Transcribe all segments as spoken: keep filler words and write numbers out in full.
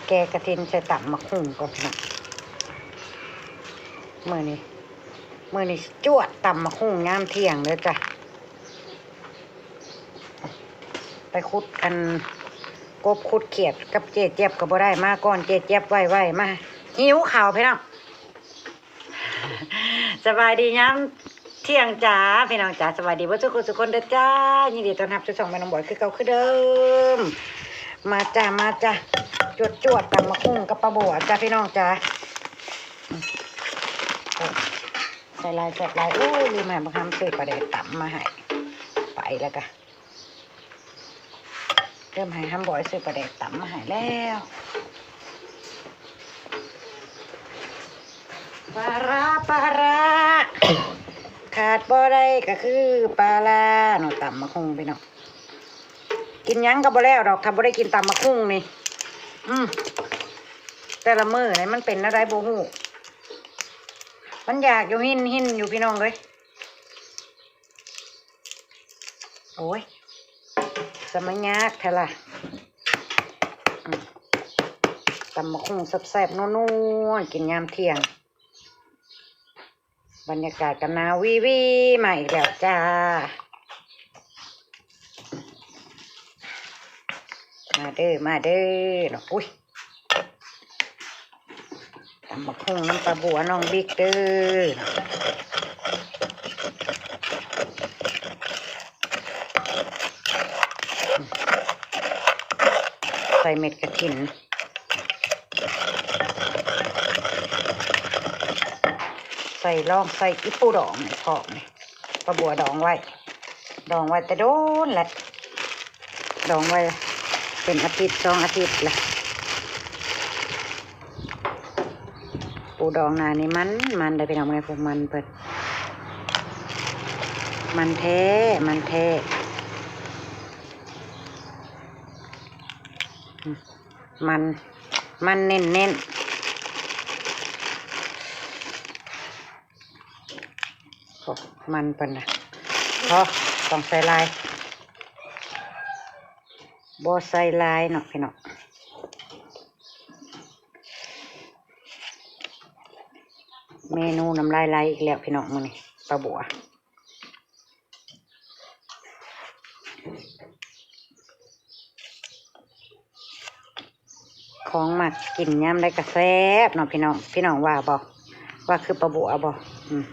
แกะกระถินใส่ตำบักหุ่งก่อนพี่น้อง มื้อนี้ มื้อนี้จวดตำบักหุ่งยามเที่ยงเด้อจ้ะ ไปขุดอันกบขุดเขียดกับเจ๊เจี๊ยบก็บ่ได้ มาก่อนเจ๊เจี๊ยบไวๆ มา หิวข้าวพี่น้อง สบายดียามเที่ยงจ้า พี่น้องจ้า สบายดีเบิดทุกคนทุกคนเด้อจ้า ยินดีต้อนรับสู่ช่องแม่น้องบอยคือเก่าคือเดิม มาจ้า มาจ้า จวดๆ ตำบักหุ่งกับปลาบัวจ้าพี่น้องจ้า ใส่หลายแซ่บหลาย โอ้ย ลืมให้บักหำซื้อปลาแดกตำมาให้ ไปแล้วกะ เริ่มให้หำบอยซื้อปลาแดกตำมาให้แล้ว ปลาร้า ปลาร้า ขาดบ่ได้ก็คือปลาร้าเนาะ ตำบักหุ่งพี่น้อง กินหยังก็บ่แล้วดอก ถ้าบ่ได้กินตำบักหุ่งนี่ อืม แต่ละมื้อนี่มันเป็นอะไรบ่ฮู้ มันอยากอยู่หินหินอยู่พี่น้องเอ้ย โอ้ย สมัยยากแท้ล่ะ อืม ตำบักหุ่งแซ่บๆ นัวๆ กินยามเที่ยง บรรยากาศก็หนาววีวีมาอีกแล้วจ้า มาเด้อ มาเด้อเนาะ อุ้ย ตำบักหุ่งน้ำปลาบัวน้องบิ๊กเด้อ ใส่เม็ดกระถิน ใส่ลองใส่อีปูดองนี่พร้อมนี่ ปลาบัวดองไว้ ดองไว้แต่โดนแหละ ดองไว้เป็นอาทิตย์สองอาทิตย์ละ ปูดองนานี่มัน มันได้พี่น้อง ไงพวกมันเปิด มันแท้ มันแท้ มัน มันเน้นเน้น โอ้ มันเพิ่นนะ พอ ต้องใส่หลาย บ่ใส่หลายเนาะพี่น้อง เมนูน้ำลายไหลอีกแล้วพี่น้อง มื้อนี้ปลาบัว ของมักกินยามใดก็แซ่บเนาะพี่น้อง พี่น้องว่าบ่ ว่าคือปลาบัวบ่ อืม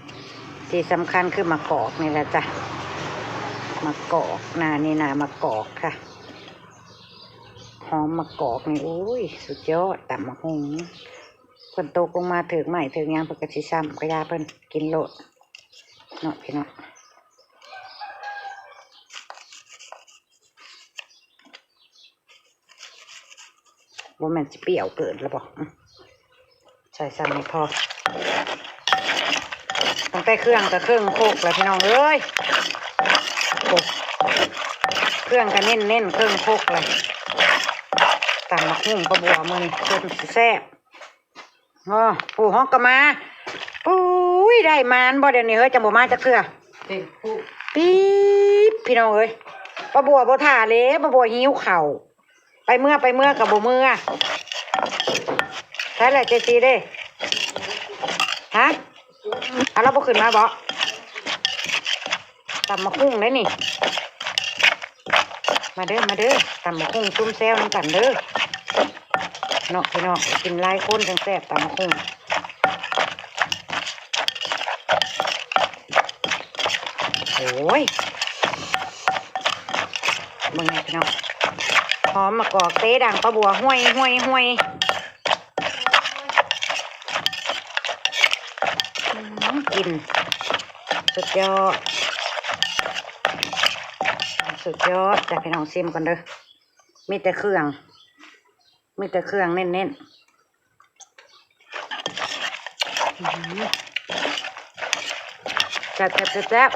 ที่สำคัญคือมะกอกนี่แหละจ้ะ มะกอก นานี่นามะกอกค่ะ หอมมะกอกนี่ อุ้ย สุดยอด ตำบักหุ่ง ฝนตกลงมาถืกไม้ถืกหยัง เพิ่นก็สิซ้ำกะยาเพิ่น กินโลดเนาะพี่น้อง บ่แม่นสิเปรี้ยวเกินละบ่ อืม ใส่ซ้ำนี่พอ ตั้งแต่เครื่องก็เครื่องโคกแล้วพี่น้องเอ้ย โอ้ เครื่องก็เน้นๆ เครื่องโคกเลย ตำบักหุ่งปลาบัวมื้อนี้ เพิ่นสิแซ่บ อ๋อ ปู่ฮอกก็มา ปุ้ย ได้หมานบ่เดี๋ยวนี้เฮ้ย จังบ่มาจักเทื่อ เต็มคุก ปี๊บ พี่น้องเอ้ย ปลาบัวบ่ท่าเลย ปลาบัวหิวข้าว ไปเมือ ไปเมือกับบ่เมือ ใช่แหละเจซีเด้ ฮะ เอาเราบ่ขึ้นมาบ่ ตำบักหุ่งได้นี่ มาเด้อ มาเด้อ ตำบักหุ่งซุ่มแซวนำกันเด้อ เนาะพี่น้อง กินหลายคนจังแซ่บตำบักหุ่ง โอ้ย เบิ่งแหน่พี่น้อง หอมมะกอกเตะดังปลาบัวห้วยห้วยห้วย อืม กิน สุดยอด สุดยอดจ้ะพี่น้อง ซิมก่อนเด้อ มีแต่เครื่อง มีแต่เครื่องเน้นๆ อื้อหือ แซ่บแซ่บแซ่บแซ่บ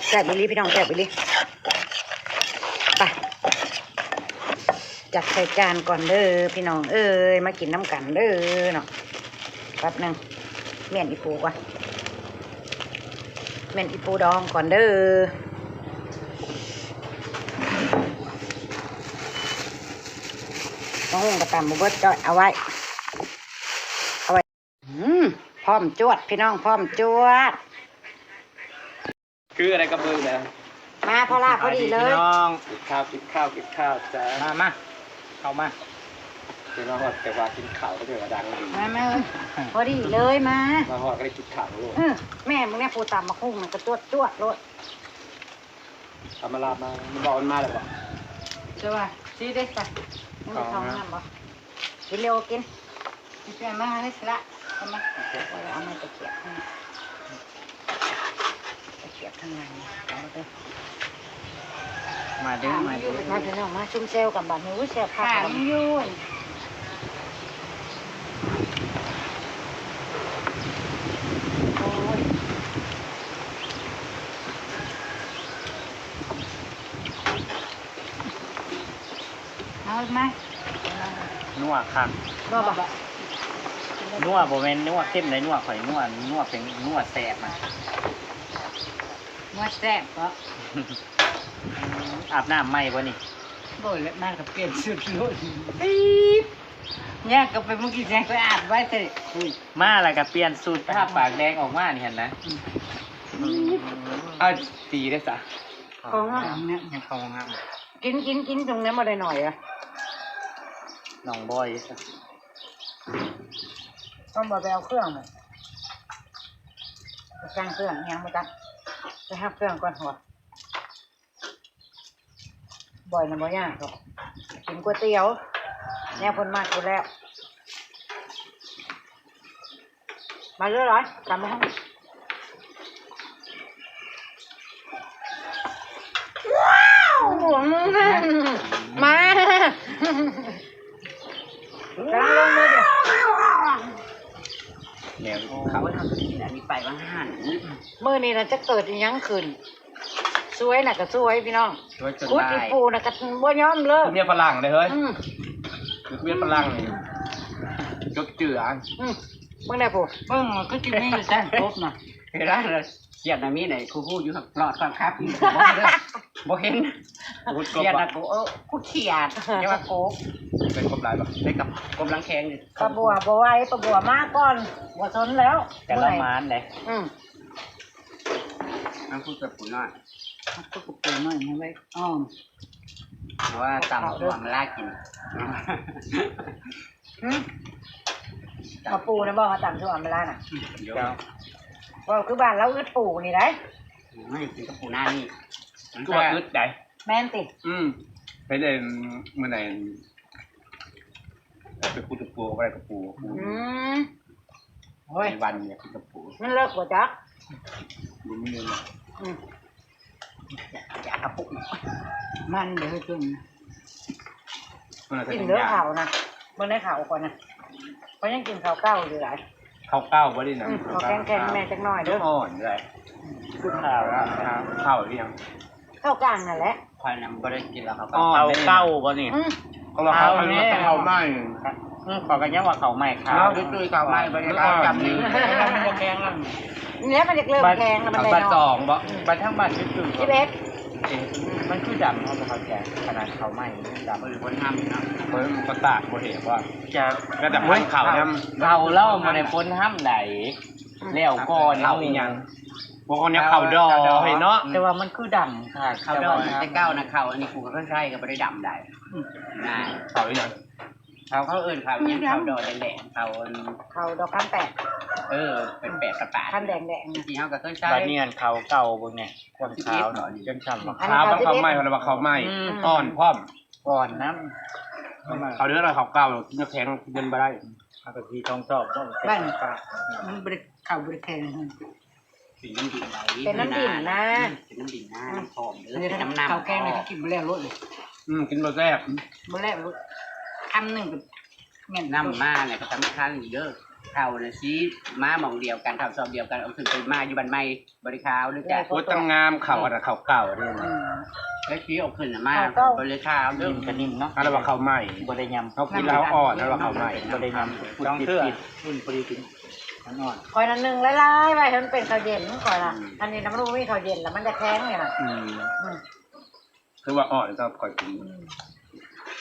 แซ่บอีหลีพี่น้อง แซ่บอีหลี ไป จัดใส่จานก่อนเด้อพี่น้องเอ้ย มากินน้ำกันเด้อเนาะ แป๊บหนึ่ง เมียนอีปูก่อน เมียนอีปูดองก่อนเด้อ หุงก็ตำบ่เบิดจ้อย เอาไว้ เอาไว้ อืม พร้อมจวด พี่น้อง พร้อมจวด คืออะไรกับมึงนะ มาพอลาพอดีเลย พี่น้อง กินข้าว กินข้าว กินข้าวจ้า มา มา เข้ามา พี่น้อง แต่ว่ากินข้าวก็ถือว่าดังดี มา มา พอดีเลย มา มาฮอดก็ได้กินข้าวโลด เออ แม่มึงเนี่ย ผู้ตำบักหุ่งน่ะ ก็จวดจวดโลด เอามาลาบมา มันบอกมันมาแล้วบอก จะว่า ชี้เด้ไป มันไปเข้าห้องน้ำบ่ กินเร็วกิน กินเร็วมาเลยสิละ เอามา เอามาตะเกียบให้ ตะเกียบข้างใน เอาไป มาเด้อ มาเด้อ มาพี่น้อง มาซุ่มแซวกันบัดนี้ อุ้ย แซ่บคัก ถามอยู่ โอ้ย เอาไหม นัวคัก นัวบ่ นัวบ่แม่นนัวเค็มเลย นัวข่อยนัว นัวเป็นนัวแซ่บอะ นัวแซ่บบ่ อาบน้ำใหม่บ่นี่ บ่แล้ว มาก็เปลี่ยนชุดโลด ปี๊บ เนี่ยก็ไปเมื่อกี้เนี่ยก็อาบไว้แต่ มาแล้วก็เปลี่ยนชุด ทาปากแดงออกมานี่หั้นนะ เอาตีได้ซะ ของอ่ะ เนี่ย ยังเข้าห้องน้ำ กิน กิน กินตรงนี้มาได้หน่อยอะ น้องบอยซะ ต้องบอกไปเอาเครื่องมา ไปจ้างเครื่องยังมาจ้ะ ไปหาเครื่องก่อนหัว บ่อยนะบ่ยากหรอก กินก๋วยเตี๋ยว แนวเพิ่นมากอยู่แล้ว มาเรื่อยๆ ตามมาห้อง ว้าว มา กำลังลงมือเดี๋ยว แนวเขาทำกินอันนี้ไปบ้างหัน มื้อนี้น่ะจะเกิดอิหยังขึ้น ซวยน่ะก็ซวยพี่น้อง ซวยจน ขุดอี ได้ ปูน่ะก็บ่ยอมเลิก เมียฝรั่งเลยเฮ้ย อืม เมียฝรั่งนี่ จบเจือ อืม เบิ่งแน่ผู้ เบิ่งมันคือสิมีอยู่แจ้งครบน่ะ เห็นแล้วเลย เขียดน่ะมีไหน ครูฮู้อยู่หลอดก่อนครับ บ่เห็น บ่เห็น ขุดกบ เขียดน่ะ บ่ กู เออ กูเขียด อย่าว่าโกบ เป็นกบลายบ่ ได้กับกบล้างแข้งนี่ ปลาบัวบ่ไหว ปลาบัวมาก่อน บ่สนแล้ว แต่ละ เมื่อย หมานเลย อืม มันพูดกับปูน้อย พูดกับปูน้อยมันไว้อ้อม เพราะว่าตำถั่วมาลากิน หึ เอาปูนะบอกว่าตำถั่วมาลาน่ะ เดี๋ยว ว่าคือบ้านเราอึดปูนี่ได้ ไม่กินกับปูหน้านี่ มันก็ว่าอึดได้ แม่นติ อืม ไปเล่นมื้อไหน ไปขุดกับปู เอาไปกับปู อืม โอ้ย ในวันเนี่ยขุดกับปู มันเลิกบ่จ๊ะ บ่มีเงินหรอก อืม อยากกระปุก มันเดี๋ยวให้กิน มันอาจจะ กินเรื่อง ยาก เขานะ เบิ่งในเขาก่อนนะ เพราะยังกินเขาเก่าอยู่หลาย เขาเก่าบ่ได้นะ อืม เขาแกงแกงแม่จักหน่อยเด้อ อ่อนเลย คือเขา เขาเรียง เข้ากลางนั่นแหละ ข่อยน่ะบ่ได้กินแล้วเขาก็ อ๋อ เขาเก่าบ่นี่ อืม เขาว่าเขา เขาเนี่ย เขาใหม่ อืม เขาก็ยังว่าเขาใหม่ขาว เขาคือเขาใหม่ บ่ได้เขาจำนี่ บ่แข็งแล้ว เนี่ยมันจะเริ่มแข็งแล้ว มันได้ บัด เนาะ สองบ่ อืม บัดทั้งบัดคือ สิบเอ็ด เอ๊ะ มันคือดำ เขาบ่เข้าใจ ขนาดเขาใหม่มันดำ บ่ได้คนทำเนาะ เฮ้ย มันก็ตากบ่เห็นว่า จะ ก็แต่คนเขาทำ เขาเล่ามาในคนทำไหน อืม แล้วก่อน เขาอีหยัง พวกคนเนี้ยเขาดอเห็นเนาะ แต่ว่ามันคือดำค่ะ เขาดอ แต่ว่า แต่เก่านะเขา อันนี้กูก็เคยใช้ก็บ่ได้ดำได้ อืม นะ เขาอีหยัง เขา เขาเอิ้นเขาอีหยัง เขาดอแดงๆ เขาอัน เขาดอกคำแปด เออ เป็นแปดประปาด คำแดงๆ จริงๆเขาก็เคยใช้ บัดนี้อันเขาเก่าเบิ่งเนี่ย คนขาวน่ะ จนช้ำ อันนี้ ขาว เขา เขาใหม่ เขาเรียกว่าเขาใหม่ อืม อ่อนพร้อม อ่อนน้ำ เขาเรียกว่าเขาเก่า กินน้ำแข็งกินบ่ได้ เอากะทิทองจอกต้องใส่ บ้าน ปลา มันบ่ได้ เขาบ่ได้แข็ง เป็นน้ำดินไหล เป็นน้ำดินนะ เป็นน้ำดินนะ น้ำหอมเด้อ เป็นน้ำน้ำ ข้าวแกงนี่ก็กินบ่แล้วโลดเลย อืม กินบ่แซ่บ บ่แล้วโลด คำหนึ่งก็แม่น น้ำมาเนี่ยก็สำคัญอยู่เด้อ เฒ่าน่ะสิมาหม่องเดียวกัน เฒ่าซอบเดียวกัน เอาขึ้นไปมาอยู่บ้านใหม่ บ่ได้ขาวเด้อจ้ะ โอ้ย ตั้งงาม เขาอันนั้นเขาเก่าเด้อ อืม แล้วสิเอาขึ้นน่ะมา เขาเก่า บ่ได้ขาวเด้อ นิ่มก็นิ่มเนาะ อันนั้นว่าเขาใหม่ บ่ได้ยำ เขากินแล้วอ่อน แล้วว่าเขาใหม่ บ่ได้ยำ ต้องเชื่อ รุ่นพอดีกิน มันอ่อน ข่อยนั่นหนึ่งหลายๆ ไว้ให้มันเป็นข้าวเย็นข่อยน่ะ อืม อันนี้น้ำมันบ่มีข้าวเย็นแล้วมันจะแข็งเนี่ยน่ะ อืม อืม คือว่าอ่อนก็ข่อยกิน อืม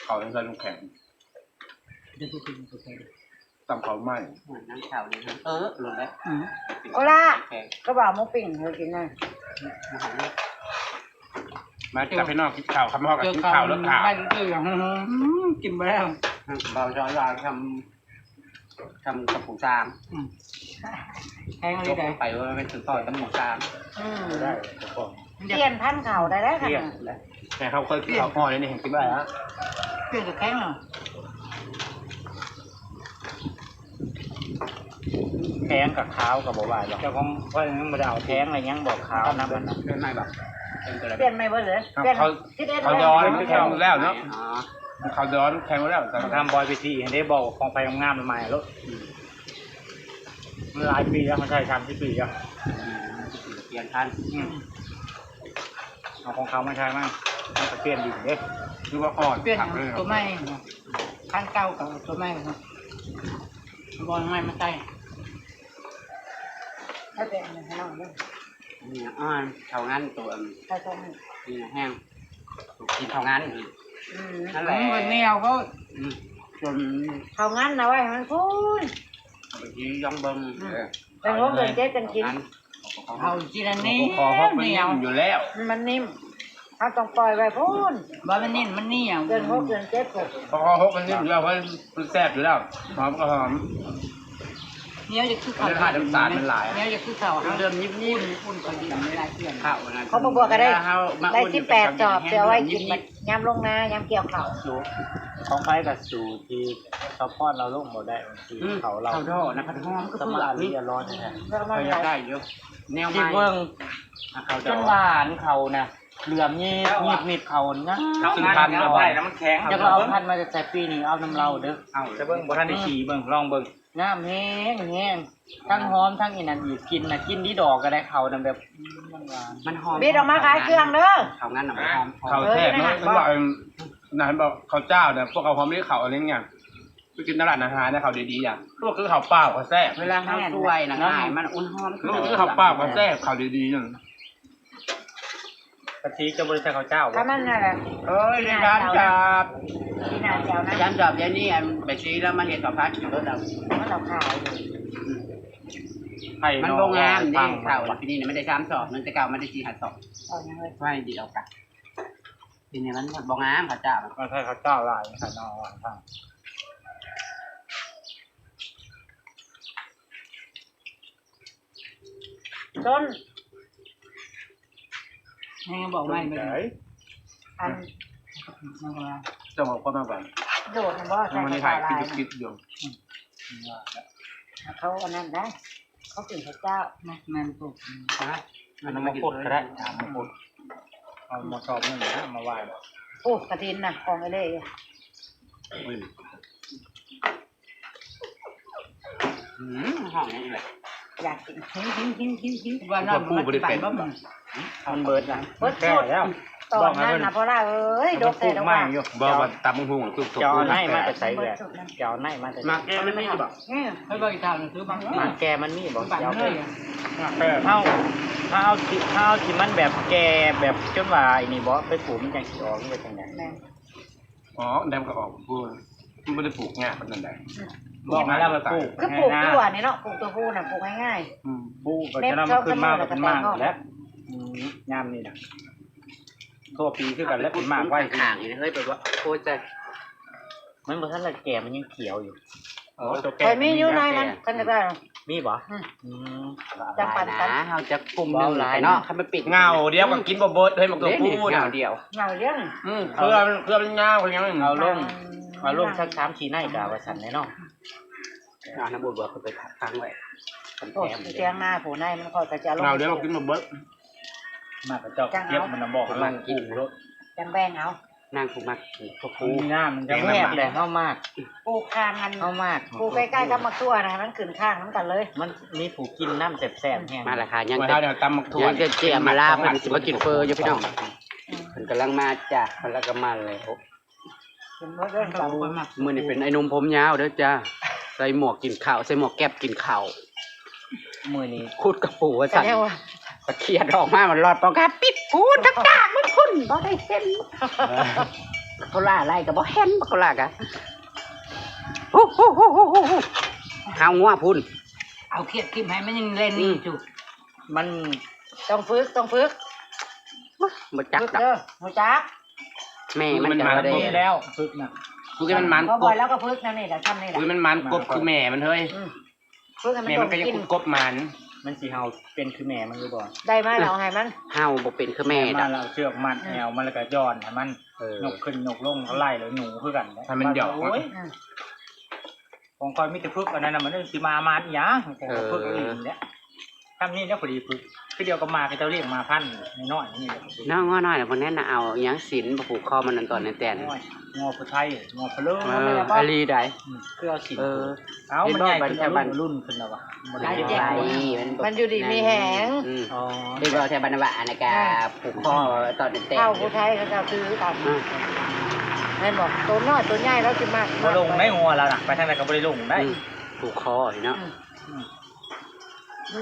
เขายังใส่น้ำแข็ง ตำข้าวไหม้ นั่งเข่าเลยนะเออลงแล้ว อืม โอล่า ก็บอกหมูปิ้งเธอกินนะ มาจับพี่น้องกินข้าวคำฮอกกับกินข้าวแล้วข้าว ไม่รู้เรื่องอืมกินไปแล้ว เบาจอยลอยทำทำกับปูซาม อืมแห้งเลย ยก ได้ ไปว่าเป็นสุดทอดกับหมูซาม อืม ได้ครับผม เปลี่ยนพันธุ์เขาได้ได้ค่ะ เรียกแล้วแต่เขาเคยกินข้าวห่อนี่เห็นกินได้ฮะ เปลี่ยนกับแข้งเหรอ แข้งกับข้าวกับบ่ไหวหรอกเจ้าของพ่อยังไม่ได้เอาแข้งอะไรยังบอกข้าวนะมัน เดินในแบบเป็นกระ เปลี่ยนใหม่เบิดเลยเปลี่ยน เขา สิบเอ็ด เขาย้อนแข้งแล้วเนาะ อ๋อ เขาย้อนแข้งแล้วแต่ทำบอยพีทีให้ได้บอกของไฟงามใหม่แล้วมันหลายปีแล้วมันใช่ทำที่ปีแล้ว เปลี่ยนพัน อืมเอาของเขามาใช้มั้งมันจะเปลี่ยนดีเด้คือว่าอ่อน เปลี่ยน ผักเลย ตัวใหม่พันเก้ากับตัวใหม่ครับบอลใหม่มาใส่ถ้าเป็นอะไรของเราเนี่ย นี่อ่อนเขางั้นตัว ถ้าต้อง นี่แห้งกินเขางั้น อืม นั่นแหละ มันเหนียวเขา จน เขางั้นนะไว้มันพูน ไปกินย่องเบิ้งเออ เป็นหัวเกินเจ็ดกันกิน เขา เขากินอันนี้ คอฮอกมัน เหนี นิ่ ยว มอยู่แล้ว มันนิ่มเขาต้องปล่อยไว้พูน ว่ามันนิ่มมันเหนียว เกินหัวเกินเจ็ดเลย พอคอฮอกมันนิ่มอยู่แล้วเพราะมันแซ่บอยู่แล้วหอมก็หอม เหนียวจะคือ มัน เขา จะขาดน้ำตาลมันหลาย เหนียวจะคือเขา เริ่มนิ่มๆ อุ่นเขาดีไม่ได้เพื่อน ข้าวนะ เขาบอกว่าก็ได้ เขา ได้สิบแปดจอบเสียไว้กินมันย้ำลงนาย้ำเกี่ยวเขา สูตรของไฟกับสูตรที่ซัพพอร์ตเราลงหมดได้บางทีเขาเรา เขาดอนะผัดหอมก็ ส เผื มา อก ธิ นี่ อร่อยนะฮะ แล้วมัน เขาอยากได้อยู่แนว ที่ ใหม่ เมือง เขา จ ดอน หวานเขานะเหลือมยีบยีบนิดเขานะ เขา ซึ่ง พั พั น น เอา เอา ไป ไป แล้วมันแข็ง จะเอาพันมาจะใส่ปีนี้เอาน้ำเราเด้อ เอา จะเบิ่งบ่ทันได้ขี่เบิ่งลองเบิ่งน้ำแห้งแห้งทั้งหอมทั้งอีนั่นอีกกินนะกินดีดอกก็ได้เขานะแบบมันหวาน มันหอม บิดออกมาขายเครื่องเด้อ เขางั้นน่ะมันหอม เขาแซ่บเนาะว่านั่นบอกเขาเจ้าเนี่ยพวกเขาพร้อมที่เขาอะไรเงี้ยไปกินตลาดอาหารเนี่ยเขาดีๆอย่างพวกคือเขาเปล่าเขาแซ่บ เวลาเขาช่วยนะขายมันอุ่นหอม พวกคือเขาเปล่าเขาแซ่บเขาดีๆอย่างกะทิจะบริษัทเขาเจ้า ก็มันนั่นแหละ เอ้ยในร้านจับ ที่นาเดียวนะ อาจารย์จอบเดี๋ยวนี้อันไปซื้อแล้วมาเห็ดกับพัดอยู่รถเรา มันเราขาย ไข่ มัน นอ โรงงาน ฟั นี่ ง ข่าวปีนี้ไม่ได้สามสอบมันจะเก่ามันได้สี่ห้าสอบ เอายังไง ไว้เดียวกันทีนี้มันหมดโรงงานเขาเจ้า มันใช่เขาเจ้าลายไข่นอฟัง ต้น ให้บอกไม่ไม่ ไหน อัน มันก็ว่า เจ้าของก็มาก่อน โดดนะบ่ใส่ มัน ก นี่ ระ ถ่า ต่าย ย คลิ ลา ป ย คลิปอยู่ เขาอันนั้นนะเขากินข้าวเจ้า นะมันปลูก อันนั้นมาพูดก็ได้ถามมาพูดเอามาชอบนี่นะมาไหว้ โอ้กระถินนะของไอ้เล่ อืมห้องนี้เลย อยากกินหิวหิวหิวหิวหิว ว่านั่นมันเป็นบ้างมัน มันเบิดนะ เบิด แก่ สุด แล้ว ตอนนั้นนะเพราะว่าเอ้ยดกแต่ดก ไม่ ว่า อยู่ บอกว่าตำบักหุ่งคือ เจ้าเอาไนมาแต่ใส่เลยเจ้าเอาไนมาแต่ หมากแก้วมันไม่บอก อืม ให้บริษัทคือบาง หมากแก่มันมีบ่ บ้าง เจ้า เลย เออเฮาเฮาเอาที่เฮาเอาที่มันแบบแก่แบบจนว่าไอ้นี่บ่ไปปลูกมันจังสิออกมันเป็นจังได๋ แม่น อ๋อแดมก็ออกพูดมันไม่ได้ปลูกง่ายขนาดนั้น บอกมาแล้วมันปลูก คือปลูกตัวนี่เนาะปลูกตัวผู้น่ะปลูกง่าย อืม ปลูกก็จะนำมันขึ้นมาก็เป็นหมากแล้วอืมยามนี้น่ะทั่วปีคือกันแล้วเป็นหมากไว้ ข้างๆนี่เฮ้ยแบบว่าโคตรจะ มันบ่ทันละแก่มันยังเขียวอยู่ โอ้ ตัว ๆ แก่ ใครมีอยู่ในนั้นคันจะได้ มีบ่ อืม อืม จังปันกัน นะเขาจะกลุ่มหนึ่งไปเนาะเขาไม่ปิด เงาเดียวก็กินบ่เบิดเฮ้ยมันก็พูด เงาเดียว เงาเลี้ยง อืมเครือมันเครือมันเงาอย่างเงี้ย เอาลงเอาลงสักสามสี่ไนกะว่าซั่นแน่นอน อ่าน้ำบุญบอกเขาไปค้างไว้ โอ้ยเสียงหน้าผู้ในมันคอยกระจายลง เงาเดียวก็กินบ่เบิด มากระจอกเก็บมันน่ะบอกให้มันปลูกรถ จังแบ่งเอา นั่งผูกมัดผูก มันมีหน้ามันจะแยกเลยเฮามาก ปลูกข้างกัน เฮามาก ปลูกใกล้ๆกับมะกรูดนะมันขึ้นข้างน้ำกันเลย มันมีผู้กินน้ำแซ่บๆแฮง มาละค่ะยัง เมื่อ จะ เช้าเนี่ยตำมักถั่ว ยังจะเจียมาลาเพิ่นสิมากินเฟออยู่พี่น้องเพิ่นกำลังมาจ้ะเพิ่นกำลังมาเลย เป็นเรื่องเก่า มื้อนี้เป็นไอ้หนุ่มผมยาวเด้อจ้าใส่หมวกกินข้าวใส่หมวกแก๊ปกินข้าว มื้อนี้ ขุดกระปูว่า แต่ ซั่น เรียกว่า ตะเคียนออกมามันรอดปองครับปิดปูนทักกากมันคุณบ่ได้เห็นเขาล่าอะไรก็บ่เห็นเขาล่ากะ ฮู้ฮู้ฮู้ฮู้ฮู้ หาวงัวพุ้น เอาเขียดทิ่มให้มันยังเล่นนี่อยู่ มันต้องฝึก ต้องฝึก บ่จัก ฝึก ดอก เด้อ บ่จัก แม่มัน มัน จะ มา ได้ แล้ว ฝึกนะ ฝึกให้มันมัน พอบ่อยแล้วก็ฝึกนั่นนี่แหละ ทำนี่แหละ อุ้ย มันมันกบคือแม่มันเฮ้ย อืม ฝึกให้มัน แม่มันก็ยัง ดมกลิ่น กบมัน มันสิเห่าเป็นคือแม่มันหรือบ่ ได้มาแล้วให้มัน เห่าบ่เป็นคือแม่ดอก มาแล้วเอาเชือกมัดแอวมันแล้วก็ย้อนให้มัน เออ ยกขึ้นยกลงก็ไล่แล้วหนูคือกันนะ ให้มันหยอก โอ้ย อืม ของข้อยมีแต่ฝึกอันนั้นน่ะ มันสิมา มาอีหยัง เออ ฝึกอันนี้แหละ ทำนี่แล้วพอดีฝึก คือเดียวกับหมาเขาเจ้าเลี้ยงหมาพันธุ์น้อยๆนี่แหละ น้องงัวน้อยน่ะ พวกนั้นน่ะ เอาหยังศีลมาผูกคอมันนั่นตอนนั้นแต่น งัว งัวผู้ไทย งัวพะเลิง เออ อีหลีใด อืม คือเอาศีล เออ ผูก เอ้า เห็น มันใหญ่ บ่ ขึ้น บ้าน รุ่น รุ่นขึ้นแล้ววะ บ่ได้ หลาย เก็บ ใจ ไว้ มันบ่ มันอยู่ดีมีแฮง อืม อ๋อ เห็นบ่ แถวบ้านว่าอันนั้นก็ อ่า ผูกคอตอนนั้นแต่น เฒ่าผู้ไทยเขาเจ้าซื้อกัน อืม แม่นบ่ ตัวน้อยตัวใหญ่แล้วสิมาก บ่ลงได้งัวแล้วน่ะ ไปทางใดก็บ่ได้ลงได้ อืม ผูกคอเนาะ อืม อืม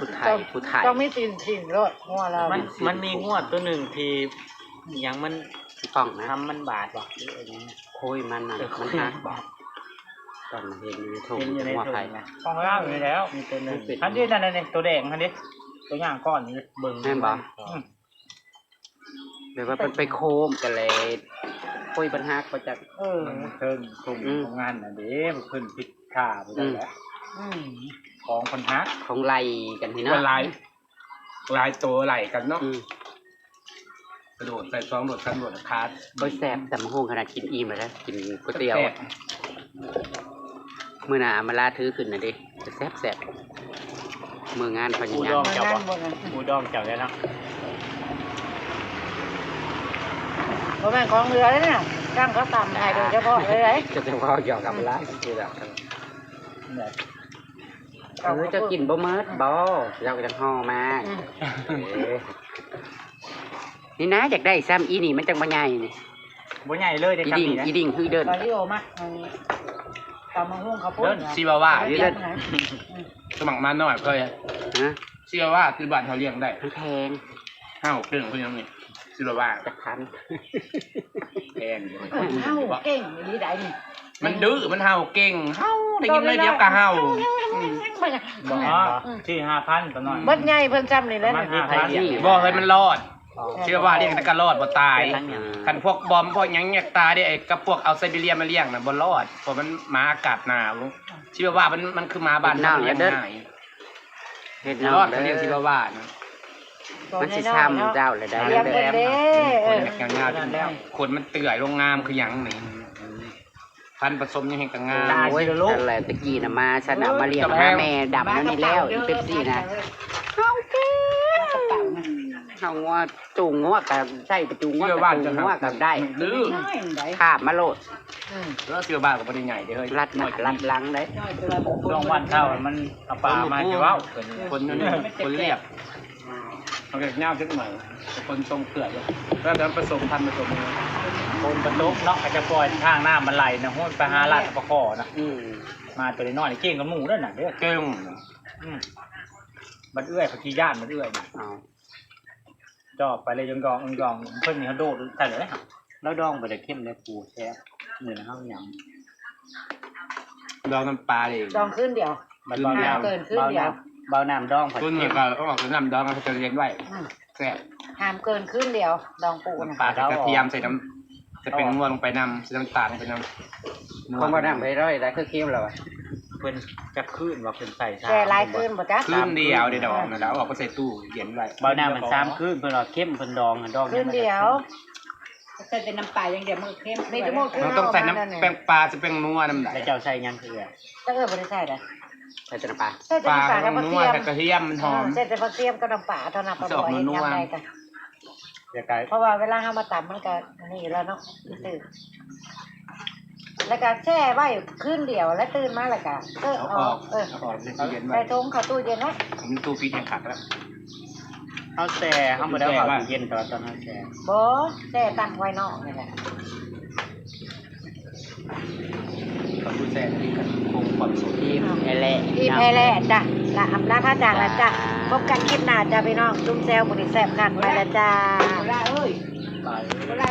ผู้ไทย ผู้ไทย ต้องมีตีนถิ่นโลดงัวเรา มัน มันมีงัวตัวหนึ่งที่อิหยังมัน พี่ป้องนะ ทำมันบาดบ่ หรืออะไรนะ โค้ยมันน่ะ เออ มันหักบ่ ตอนเห็นอยู่ในทุ่ง เห็นอยู่ใน งัว ทุ่ง ไผ นะ ของเราอยู่แล้ว มีตัวหนึ่ง มันเป็น อันนี้นั่นน่ะนี่ ตัวแดงอันนี้ ตัวย่างก้อนนี่ เบิ่ง แม่นบ่ อืม แบบว่ามันไปโค้มกันเลย โค้ยมันหักบ่จัก เออ มันเทิงทุ่ง อืม ของงานน่ะเด้ มันขึ้นผิดท่าไปแล้วแหละ อืม ของมันหัก ของไล่กันนี่เนาะ ว่าหลาย หลายตัวไล่กันเนาะ อืม กระโดดใส่สองโดดสามโดขาด โอ้ย แซ่บ ตำบักหุ่งขนาดกินอิ่มเลยนะ กินก๋วยเตี๋ยว แซ่บ มื้อหน้ามาลาถือขึ้นน่ะดิ แซ่บแซ่บ มื้องานเขายัง ปูดองเจ้าบ่ มื้องานบ่นะ ปูดองเจ้าได้เนาะ บ่แม่นของเหลือเลยเนี่ย จ้างเขาตำให้โดยเฉพาะเลย จะจะว่าหยอกกับลาคือแบบ เออ เจ้ากินบ่หมดบ่ เจ้าก็จังห่อมา อืม เออ นี่นะ อยากได้ซ้ำอีนี่ มันจังบ่ใหญ่นี่ บ่ใหญ่เลยเด้ อีดิ่ง ซ้ำนี่นะ อีดิ่งคือเดิน ตอนที่โอมา อันนี้ ตำบักหุ่งข้าวปุ้น เดิน นะ ซีวาว่า เดิน อืม สมัครมาหน่อยเพื่อ ฮะ ซีวาว่าที่บ้านเขาเลี้ยงได้ มันแพง ห้าหกเดือนเขายังนี่ สิบว่า จักพัน แพงอยู่ เออ เห่าเก่งอีหลีใดนี่ มันดื้อ มันเห่าเก่ง เห่า ได้ยินน้อยเดียวก็เห่า อืม บ่ สี่ห้าพันตัวน้อย เบิดใหญ่เพิ่นซ้ำนี่แหละ ประมาณห้าพัน บ่ เฮ้ย มันรอด อ๋อ เชื่อว่าเลี้ยงแต่ก็รอดบ่ตาย เป็นหยัง คันพวกบอมพวกหยังอยากตายเด้ ไอ้กับพวกเอาไซบีเรียมาเลี้ยงน่ะบ่รอด เพราะมันหมาอากาศหนาว เชื่อว่ามัน มันคือหมาบ้าน เฮ็ดหน้า เฮาเลี้ยง เด้อ ง่าย เฮ็ดหน้า รอด เด้อ เขาเรียกสิบว่านะ มันสิซ้ำเจ้าเลยได้ เลี้ยงเพิ่นเด้ ขนยาวๆ นั่นแหละ ขนมันเตื้อยลงงามคือหยังนี่ พันธุ์ผสมยังแฮงก็งาม โอ้ย นั่นแหละ ตะกี้น่ะมา ฉันเอามาเลี้ยง หาแม่ดำนั่นนี่แล้ว อีเป๊ปซี่น่ะ เฮาเก่ง เฮางัว จูงงัวก็ใส่ ไปจูงงัว เชื่อว่า ก็จูงงัวก็ได้ ดื้อ ขาบมาโลด อืม แล้วเชื่อว่าก็บ่ได้ใหญ่เด้อ รัดหน้ารัดหลังเด้ น้อยกว่านี้ ช่วงวันเช้ามันเอาปลามาจะเว้า คนอยู่นี่ คนเรียบ มันก็ยาวจักหน่อย คนทรงเกลืออยู่ แล้วแต่ผสมพันธุ์ผสม คนกระตกเนาะ ก็จะปล่อยทางน้ำมันไหลนะ โหนไปหาลัดปลาขอนะ อืม มาตัวน้อยๆ นี่เก่งกว่าหมู่นั่นน่ะเด้อ เก่ง อืม บัดเอื้อย ผักขี้ย่านบัดเอื้อยน่ะ เอา จอบไปเลยยองๆ ยองๆ เพิ่นนี่เขาโดดใส่เลย แล้วดองไปเลยเข้มเลย ปูแซ่บ เหมือนเฮาหยัง ดองน้ำปลาเลย ดองคืนเดียว มัน คืนเดียว เบาน้ำ เกินคืนเดียว เบาน้ำ เบาน้ำดองผัด คุณ เข้ม ก็เอาออกจากน้ำดอง มันจะเย็นไว้ อืม แซ่บ ห้ามเกินคืนเดียว ดองปูน่ะ น้ำปลากับกระเทียม ใส่น้ำ จะเป็นงัวลงไปนำ ใส่น้ำตาลลงไปนำ ของบ่น้ำไปร้อยได้ คือเข้มแล้ววะ เพิ่นจักคืนว่าเพิ่นใส่ แช่หลายคืนบ่จ๊ะ คืนเดียวเด้ดองนะ แล้วเอาออกไปใส่ตู้เย็นไว้ เบาน้ำมันสามคืน เพิ่นว่าเข้ม เพิ่นดอง ดอง คืนเดียว ใส่แต่น้ำปลาอย่างเดียว มันก็เข้ม มีแต่หมด มันต้องใส่น้ำแป้งปลา ใส่แป้งนัวน้ำใด แล้วเจ้าใส่หยังคือ เออ บ่ได้ใส่เลย ใส่แต่น้ำปลา ใส่แต่น้ำปลากับผักเทียม ใส่กระเทียม มันหอม เออ ใส่แต่ผักเทียมกับน้ำปลาเท่านั้น มันจะออกนัวๆ ปลาบ่อย ยำใดกัน เดี๋ยวไก่ เพราะว่าเวลาเฮามาตำมันก็นี่แล้วเนาะ ตื่น แล้วก็แช่ไว้คืนเดียว แล้วตื่นมาแล้วก็ เออ เอาออก เอาออก เออ เอาออกในตู้เย็นไว้ ใส่ถุงเข้าตู้เย็นไว้ ผมมีตู้ฟรีซยังขัดแล้ว เฮาแช่ เฮาบ่ได้เอาเข้าตู้เย็น ตอน ตอนเฮาแช่ บ่ แช่ตั้งไว้นอกนี่แหละ ขอบคุณแซ่บที่คงความสุข อิ่มแท้แหละ อิ่มแท้แหละจ้ะ ละอำลาพระจากแล้วจ้ะ จ้า พบกันคลิปหน้าจ้ะพี่น้อง จุ่มแซวมื้อนี้แซ่บคัก ไปแล้วจ้า เวลาเอ้ย ไป